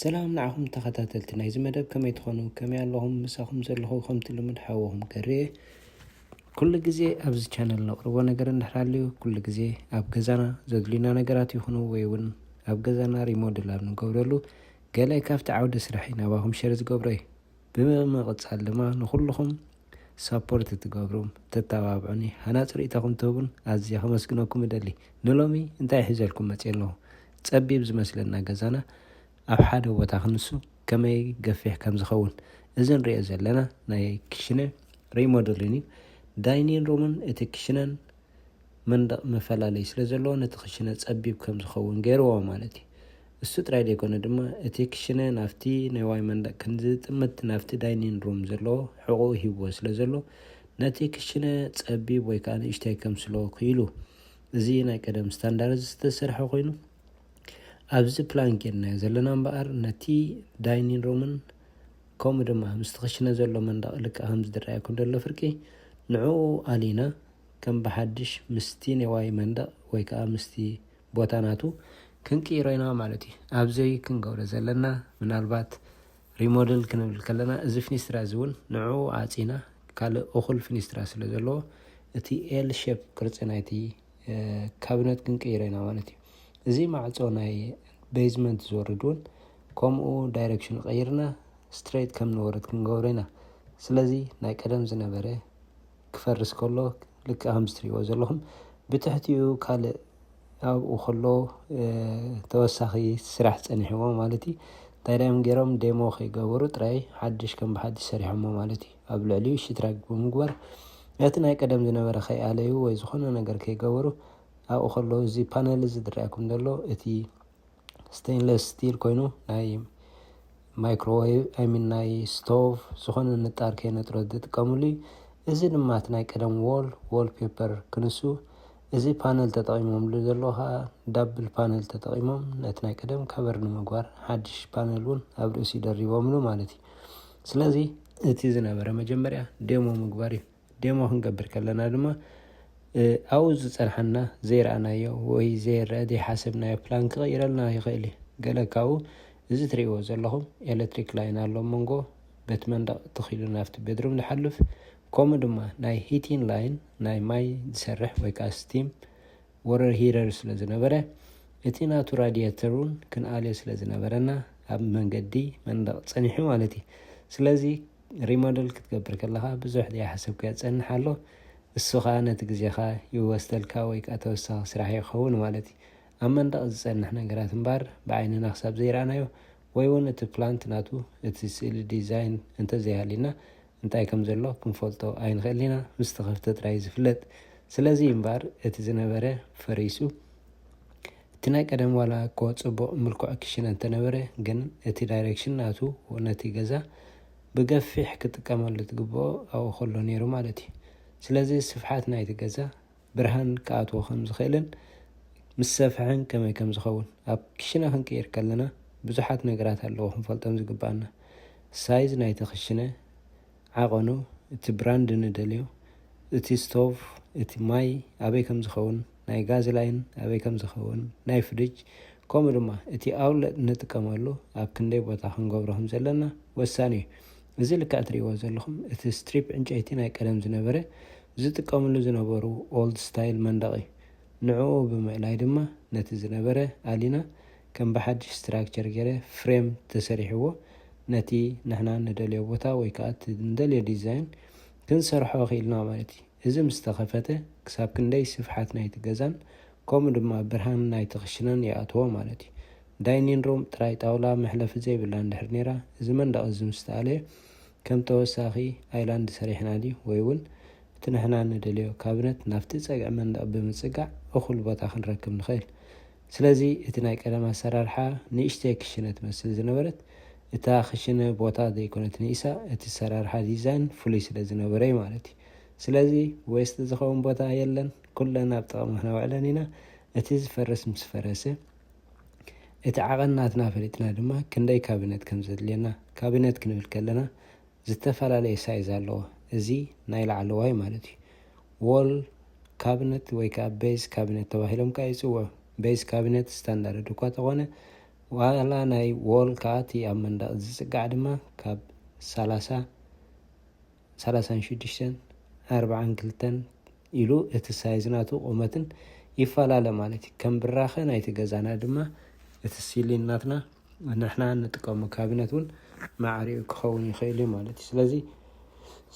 ሰላም ንዓኹም ተኸታተልቲ ናይዚ መደብ፣ ከመይ ትኾኑ? ከመይ ኣለኹም? ምሳኹም ዘለኹ ከምቲ ልሙድ ሓወኹም ገሬ። ኩሉ ግዜ ኣብዚ ቻነል ነቕርቦ ነገር እንድሕር ኣልዩ፣ ኩሉ ግዜ ኣብ ገዛና ዘድልዩና ነገራት ይኹኑ ወይ እውን ኣብ ገዛና ሪሞድል ኣብ ንገብረሉ ገለ ካብቲ ዓውደ ስራሕ እዩ ናባኹም ሸር ዝገብሮ እዩ። ብምቕጻል ድማ ንኹልኹም ሳፖርት ትገብሩ፣ ተተባብዑኒ፣ ሃናጺ ርእይታኹም ትህቡን ኣዝየ ከመስግነኩም እደሊ። ንሎሚ እንታይ ሒዘልኩም መጽየ ኣለኹ? ጸቢብ ዝመስለና ገዛና ኣብ ሓደ ቦታ ክንሱ ከመይ ገፊሕ ከም ዝኸውን። እዚ ንሪኦ ዘለና ናይ ክሽነ ሪሞደሊን እዩ። ዳይኒን ሩምን እቲ ክሽነን መንደቕ መፈላለይ ስለ ዘለዎ ነቲ ክሽነ ጸቢብ ከም ዝኸውን ገይርዎ ማለት እዩ። እሱ ጥራይ ዘይኮነ ድማ እቲ ክሽነ ናብቲ ናይ ዋይ መንደቕ ክንዝጥምት ናብቲ ዳይኒን ሩም ዘለዎ ሕቑኡ ሂብዎ ስለ ዘሎ ነቲ ክሽነ ጸቢብ ወይ ከዓ ንእሽተይ ከምስሎ ክኢሉ። እዚ ናይ ቀደም ስታንዳርድ ዝተሰርሐ ኮይኑ ኣብዚ ፕላን ጌርናዮ ዘለና እምበኣር ነቲ ዳይኒን ሩምን ከምኡ ድማ ምስቲ ክሽነ ዘሎ መንደቕ ልክዕ ከም ዝድረኣየኩም ዘሎ ፍርቂ ንዕኡ ኣሊና ከም ብሓድሽ ምስቲ ናይ ዋይ መንደቕ ወይ ከዓ ምስቲ ቦታ ናቱ ክንቅይሮ ኢና ማለት እዩ። ኣብዘይ ክንገብሮ ዘለና ምናልባት ሪሞደል ክንብል ከለና እዚ ፊኒስትራ እዚ እውን ንዕኡ ዓፂና ካልእ እኹል ፊኒስትራ ስለ ዘለዎ እቲ ኤል ሼፕ ቅርፂ ናይቲ ካቢነት ክንቅይሮ ኢና ማለት እዩ። እዚ ማዕፆ ናይ ቤዝመንት ዝወርድ እውን ከምኡ ዳይሬክሽን ቀይርና ስትሬት ከም ንወርድ ክንገብሮ ኢና። ስለዚ ናይ ቀደም ዝነበረ ክፈርስ ከሎ ልክዕ ከም ዝትሪእዎ ዘለኹም ብትሕቲኡ ካልእ ኣብኡ ከሎ ተወሳኺ ስራሕ ፀኒሕዎ ማለት እዩ። እንታይ ዳዮም ገይሮም ዴሞ ከይገበሩ ጥራይ ሓድሽ ከም ብሓድሽ ሰሪሖሞ ማለት እዩ። ኣብ ልዕሊኡ ሽትራግ ብምግባር ነቲ ናይ ቀደም ዝነበረ ከይኣለዩ ወይ ዝኾነ ነገር ከይገበሩ ኣብኡ ከሎ እዚ ፓነል እዚ ዝረኣየኩም ዘሎ እቲ ስቴንለስ ስቲል ኮይኑ ናይ ማይክሮዌቭ ኣይሚን ናይ ስቶቭ ዝኾነ ንጣር ከይነጥሮ ዝጥቀምሉ እዩ። እዚ ድማ እቲ ናይ ቀደም ዎል ዎል ፔፐር ክንሱ እዚ ፓነል ተጠቂሞምሉ ዘለዉ ከዓ ዳብል ፓነል ተጠቂሞም ነቲ ናይ ቀደም ከበር ንምግባር ሓድሽ ፓነል እውን ኣብ ርእሲ ደሪቦምሉ ማለት እዩ። ስለዚ እቲ ዝነበረ መጀመርያ ዴሞ ምግባር እዩ። ዴሞ ክንገብር ከለና ድማ ኣብኡ ዝፀንሓና ዘይረኣናዮ ወይ ዘይረአ ዘይሓሰብናዮ ፕላን ክቕይረልና ይኽእል እዩ። ገለ ካብኡ እዚ ትሪእዎ ዘለኹም ኤሌክትሪክ ላይን ኣሎ መንጎ በቲ መንደቕ ተኺሉ ናብቲ ቤድሩም ዝሓልፍ፣ ከምኡ ድማ ናይ ሂቲን ላይን ናይ ማይ ዝሰርሕ ወይ ከዓ ስቲም ወረር ሂረር ስለ ዝነበረ እቲ ናቱ ራዲየተር እውን ክንኣልዮ ስለ ዝነበረና ኣብ መንገዲ መንደቕ ፀኒሑ ማለት እዩ። ስለዚ ሪሞደል ክትገብር ከለኻ ብዙሕ ዘይሓሰብካዮ ዝፀንሕ ኣሎ። እሱ ከዓ ነቲ ግዜኻ ይወስደልካ ወይ ከዓ ተወሳኺ ስራሕ ይኸውን ማለት እዩ። ኣብ መንደቕ ዝፀንሕ ነገራት እምበኣር ብዓይንና ክሳብ ዘይረኣናዮ ወይ እውን እቲ ፕላንት ናቱ እቲ ስእሊ ዲዛይን እንተዘይሃልዩና እንታይ ከም ዘሎ ክንፈልጦ ኣይንኽእል ኢና። ምስ ተኸፍተ ጥራይ ዝፍለጥ። ስለዚ እምበኣር እቲ ዝነበረ ፈሪሱ። እቲ ናይ ቀደም ዋላ እኮ ጽቡቕ ምልኩዕ ክሽነ እንተነበረ ግን እቲ ዳይሬክሽን ናቱ ነቲ ገዛ ብገፊሕ ክጥቀመሉ ትግብኦ ኣብኡ ከሎ ነይሩ ማለት እዩ። ስለዚ ስፍሓት ናይቲ ገዛ ብርሃን ክኣትዎ ከም ዝኽእልን ምስ ሰፍሐን ከመይ ከም ዝኸውን ኣብ ክሽነ ክንቅይር ከለና ብዙሓት ነገራት ኣለዎ ክንፈልጦም ዝግባኣና። ሳይዝ ናይቲ ክሽነ፣ ዓቐኑ፣ እቲ ብራንድ ንደልዮ፣ እቲ ስቶቭ፣ እቲ ማይ ኣበይ ከም ዝኸውን፣ ናይ ጋዝ ላይን ኣበይ ከም ዝኸውን፣ ናይ ፍሪጅ ከምኡ ድማ እቲ ኣውትለት ንጥቀመሉ ኣብ ክንደይ ቦታ ክንገብሮ ከም ዘለና ወሳኒ እዩ። እዚ ልክዕ ትሪእዎ ዘለኹም እቲ ስትሪፕ ዕንጨይቲ ናይ ቀደም ዝነበረ ዝጥቀምሉ ዝነበሩ ኦልድ ስታይል መንደቕ እዩ። ንዕኡ ብምእላይ ድማ ነቲ ዝነበረ ኣሊና ከም ብሓድሽ ስትራክቸር ገይረ ፍሬም ተሰሪሕዎ ነቲ ንሕና ንደልዮ ቦታ ወይ ከዓ እቲ ንደልዮ ዲዛይን ክንሰርሖ ክኢልና ማለት እዩ። እዚ ምስ ተኸፈተ ክሳብ ክንደይ ስፍሓት ናይቲ ገዛን ከምኡ ድማ ብርሃን ናይቲ ክሽነን ይኣትዎ ማለት እዩ። ዳይኒን ሩም ጥራይ ጣውላ መሕለፊ ዘይብላ እንድሕር ነይራ እዚ መንደቕ እዚ ምስ ተኣለየ ከም ተወሳኺ ኣይላንድ ሰሪሕና ድዩ ወይ እውን እቲ ንሕና ንደልዮ ካብነት ናብቲ ጸግዒ መንደቕ ብምጽጋዕ እኹል ቦታ ክንረክብ ንኽእል። ስለዚ እቲ ናይ ቀደም ኣሰራርሓ ንእሽተይ ክሽነ ትመስል ዝነበረት እታ ክሽነ ቦታ ዘይኮነት ንኢሳ እቲ ኣሰራርሓ ዲዛይን ፍሉይ ስለ ዝነበረ እዩ ማለት እዩ። ስለዚ ዌስት ዝኸውን ቦታ የለን፣ ኩለን ኣብ ጥቕሚ ክነውዕለን ኢና። እቲ ዝፈርስ ምስ ፈረሰ እቲ ዓቐን ናትና ፈሊጥና ድማ ክንደይ ካቢነት ከም ዘድልየና፣ ካቢነት ክንብል ከለና ዝተፈላለየ ሳይዝ ኣለዎ። እዚ ናይ ላዕለዋይ ማለት እዩ። ዎል ካቢነት ወይ ከዓ ቤዝ ካቢነት ተባሂሎም ከዓ ይፅውዑ። ቤዝ ካቢነት ስታንዳርድ እኳ ተኾነ ዋላ ናይ ዎል ከዓ እቲ ኣብ መንደቕ ዝፅጋዕ ድማ ካብ ሰላሳ ሰላሳን ሽዱሽተን ኣርባዓን ክልተን ኢሉ እቲ ሳይዝ ናቱ ቁመትን ይፈላለ ማለት እዩ። ከም ብራኸ ናይቲ ገዛና ድማ እቲ ሲሊን ናትና ንሕና እንጥቀሞ ካቢነት እውን ማዕሪኡ ክኸውን ይኽእል እዩ ማለት እዩ። ስለዚ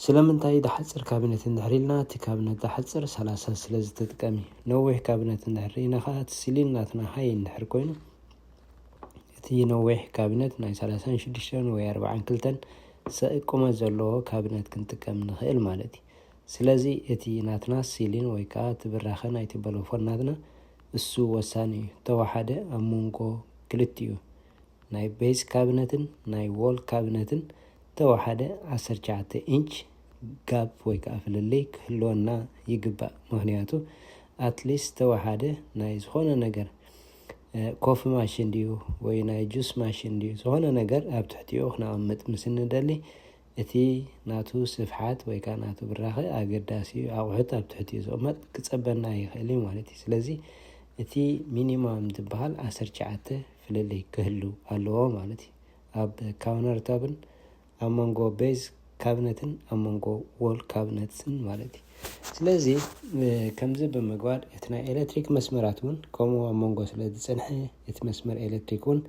ስለምንታይ ዝሓፅር ካቢነት እንድሕር ኢልና፣ እቲ ካቢነት ዝሓፅር ሰላሳ ስለ ዝተጥቀም እዩ። ነዊሕ ካቢነት እንድሕር ርኢና ከዓ እቲ ሲሊን ናትና ሃይ እንድሕር ኮይኑ፣ እቲ ነዊሕ ካቢነት ናይ ሰላሳን ሽዱሽተን ወይ ኣርባዓን ክልተን ሰእ ቁመት ዘለዎ ካቢነት ክንጥቀም ንኽእል ማለት እዩ። ስለዚ እቲ ናትና ሲሊን ወይ ከዓ እቲ ብራኸ ናይቲ በሎፎን ናትና እሱ ወሳኒ እዩ። ተወሓደ ኣብ መንጎ ክልቲኡ ናይ ቤዝ ካቢነትን ናይ ዎል ካቢነትን ተወሓደ ዓሰርተ ትሽዓተ ኢንች ጋፕ ወይ ከዓ ፍልልይ ክህልወና ይግባእ። ምኽንያቱ ኣትሊስት ተወሓደ ናይ ዝኾነ ነገር ኮፊ ማሽን ድዩ ወይ ናይ ጁስ ማሽን ድዩ ዝኾነ ነገር ኣብ ትሕቲኡ ክነቐምጥ ምስ እንደሊ እቲ ናቱ ስፍሓት ወይ ከዓ ናቱ ብራኸ ኣገዳሲ እዩ። ኣቑሑት ኣብ ትሕቲኡ ዝቕመጥ ክፀበና ይኽእል እዩ ማለት እዩ። ስለዚ እቲ ሚኒማም ዝበሃል ዓሰርተ ትሽዓተ ፍልልይ ክህሉ ኣለዎ ማለት እዩ። ኣብ ካውነር ቶፕን ኣብ መንጎ ቤዝ ካቢነትን ኣብ መንጎ ዎል ካቢነትስን ማለት እዩ። ስለዚ ከምዚ ብምግባር እቲ ናይ ኤሌክትሪክ መስመራት እውን ከምኡ ኣብ መንጎ ስለ ዝፀንሐ እቲ መስመር ኤሌክትሪክ እውን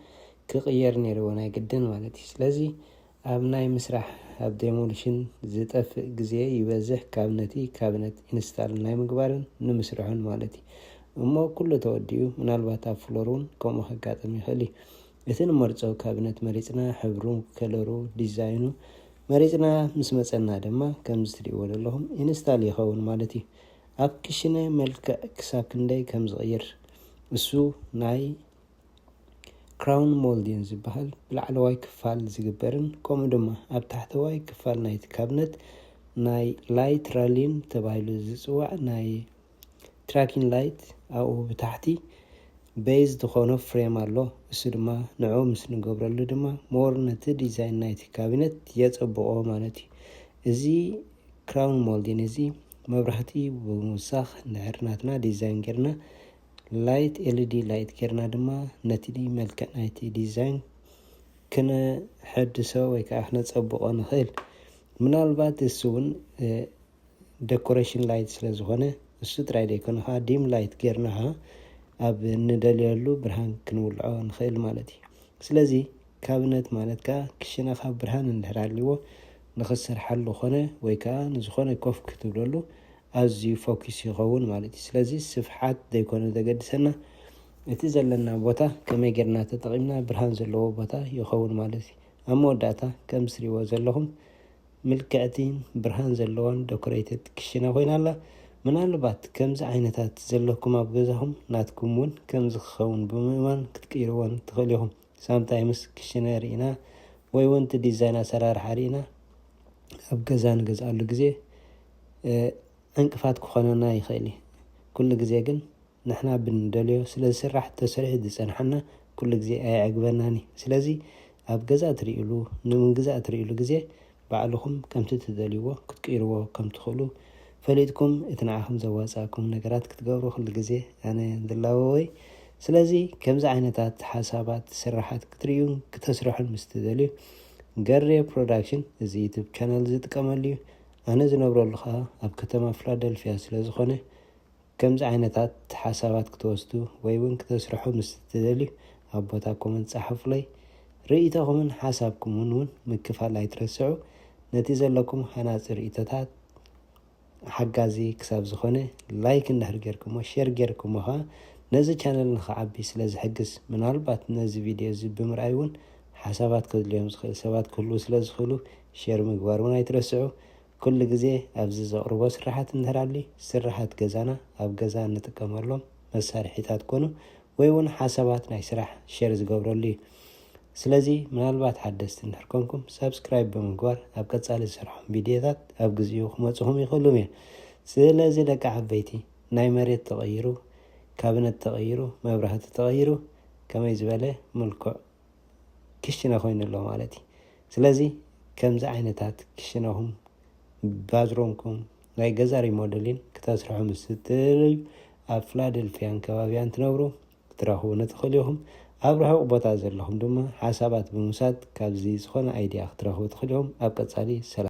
ክቕየር ነይርዎ ናይ ግድን ማለት እዩ። ስለዚ ኣብ ናይ ምስራሕ ኣብ ዴሞሊሽን ዝጠፍእ ግዜ ይበዝሕ ካብ ነቲ ካቢነት ኢንስታል ናይ ምግባርን ንምስርሑን ማለት እዩ። እሞ ኩሉ ተወዲኡ ምናልባት ኣብ ፍሎር እውን ከምኡ ከጋጥም ይኽእል እዩ። እቲ ንመርጾ ካቢነት መሪጽና ሕብሩ፣ ከለሩ፣ ዲዛይኑ መሪጽና ምስ መጸና ድማ ከምዚ ትርእይዎ ዘለኹም ኢንስታል ይኸውን ማለት እዩ። ኣብ ክሽነ መልክዕ ክሳብ ክንደይ ከም ዝቕይር እሱ ናይ ክራውን ሞልዲንግ ዝበሃል ብላዕለዋይ ክፋል ዝግበርን ከምኡ ድማ ኣብ ታሕተዋይ ክፋል ናይቲ ካቢነት ናይ ላይት ራሊን ተባሂሉ ዝጽዋዕ ናይ ትራኪን ላይት ኣብኡ ብታሕቲ ቤዝ ዝኾኖ ፍሬም ኣሎ። እሱ ድማ ንዑ ምስ ንገብረሉ ድማ ሞር ነቲ ዲዛይን ናይቲ ካቢነት የጸብቆ ማለት እዩ። እዚ ክራውን ሞልዲን እዚ መብራህቲ ብምውሳኽ እንድሕር ናትና ዲዛይን ጌርና ላይት ኤልዲ ላይት ጌርና ድማ ነቲ መልክዕ ናይቲ ዲዛይን ክነሐድሶ ወይ ከዓ ክነጸብቆ ንኽእል። ምናልባት እሱ እውን ደኮሬሽን ላይት ስለ ዝኾነ እሱ ጥራይ ደይኮነ ከዓ ዲም ላይት ጌርና ከዓ ኣብ እንደልየሉ ብርሃን ክንውልዖ ንኽእል ማለት እዩ። ስለዚ ካቢነት ማለት ከዓ ክሽነ ካብ ብርሃን እንድሕር ኣልዎ ንኽትሰርሓሉ ኾነ ወይ ከዓ ንዝኾነ ኮፍ ክትብለሉ ኣዝዩ ፎኪስ ይኸውን ማለት እዩ። ስለዚ ስፍሓት ዘይኮነ ዘገድሰና እቲ ዘለና ቦታ ከመይ ጌርና ተጠቒምና ብርሃን ዘለዎ ቦታ ይኸውን ማለት እዩ። ኣብ መወዳእታ ከም ትሪእዎ ዘለኹም ምልክዕቲ ብርሃን ዘለዋን ደኮሬትድ ክሽነ ኮይና ኣላ። ምናልባት ከምዚ ዓይነታት ዘለኩም ኣብ ገዛኹም ናትኩም እውን ከምዚ ክኸውን ብምእማን ክትቅይርዎን ትኽእሉ ኢኹም። ሳምታይምስ ክሽነ ርኢና ወይ እውን እቲ ዲዛይን ኣሰራርሓ ርኢና ኣብ ገዛ ንገዝኣሉ ግዜ ዕንቅፋት ክኾነና ይኽእል እዩ። ኩሉ ግዜ ግን ንሕና ብንደልዮ ስለ ዝስራሕ ተሰሪሑ ዝጸንሓና ኩሉ ግዜ ኣየዕግበናን እዩ። ስለዚ ኣብ ገዛ ትርእሉ ንምግዛእ ትርእሉ ግዜ ባዕልኹም ከምቲ ትደልይዎ ክትቅይርዎ ከም ትኽእሉ ፈሊጥኩም እቲ ንዓኹም ዘዋጻእኩም ነገራት ክትገብሩ ኩሉ ግዜ ኣነ ድላወወይ። ስለዚ ከምዚ ዓይነታት ሓሳባት ስራሓት ክትርእዩን ክተስርሑን ምስ ትደልዩ ገሬ ፕሮዳክሽን እዚ ዩቱብ ቻነል ዝጥቀመሉ እዩ። ኣነ ዝነብረሉ ኸኣ ኣብ ከተማ ፊላደልፊያ ስለ ዝኾነ ከምዚ ዓይነታት ሓሳባት ክትወስዱ ወይ እውን ክተስርሑ ምስ ትደልዩ ኣብ ቦታ ኮመንት ጸሓፉለይ። ርእይቶኹምን ሓሳብኩምን እውን ምክፋል ኣይትረስዑ። ነቲ ዘለኩም ሃናጺ ርእይቶታት ሓጋዚ ክሳብ ዝኾነ ላይክ እንድሕር ጌርኩሞ ሼር ጌርኩሞ ኸዓ ነዚ ቻነል ንኽዓቢ ስለ ዝሕግዝ ምናልባት ነዚ ቪድዮ እዚ ብምርኣይ እውን ሓሳባት ከድልዮም ዝኽእል ሰባት ክህልዉ ስለ ዝኽእሉ ሼር ምግባር እውን ኣይትረስዑ። ኩሉ ግዜ ኣብዚ ዘቕርቦ ስራሓት እንድሕር ኣሊ ስራሓት ገዛና ኣብ ገዛ እንጥቀመሎም መሳርሒታት ኮኑ ወይ እውን ሓሳባት ናይ ስራሕ ሼር ዝገብረሉ እዩ። ስለዚ ምናልባት ሓደስቲ እንድሕር ኮንኩም ሳብስክራይብ ብምግባር ኣብ ቀጻሊ ዝሰርሖም ቪድዮታት ኣብ ግዜኡ ክመጽኹም ይኽእሉም እዮም። ስለዚ ደቂ ዓበይቲ ናይ መሬት ተቐይሩ፣ ካቢነት ተቐይሩ፣ መብራህቲ ተቐይሩ ከመይ ዝበለ ምልኩዕ ክሽነ ኮይኑ ኣሎ ማለት እዩ። ስለዚ ከምዚ ዓይነታት ክሽነኹም ባዝሮምኩም ናይ ገዛ ሪሞደሊን ክተስርሑ ምስ ትደልዩ ኣብ ፊላደልፊያን ከባቢያን ትነብሩ ክትረኽቡ ንትኽእሉ ኢኹም። ኣብ ርሑቕ ቦታ ዘለኹም ድማ ሓሳባት ብምውሳድ ካብዚ ዝኾነ ኣይድያ ክትረኽቡ ትኽእሉ ኢኹም። ኣብ ቀጻሊ ሰላም።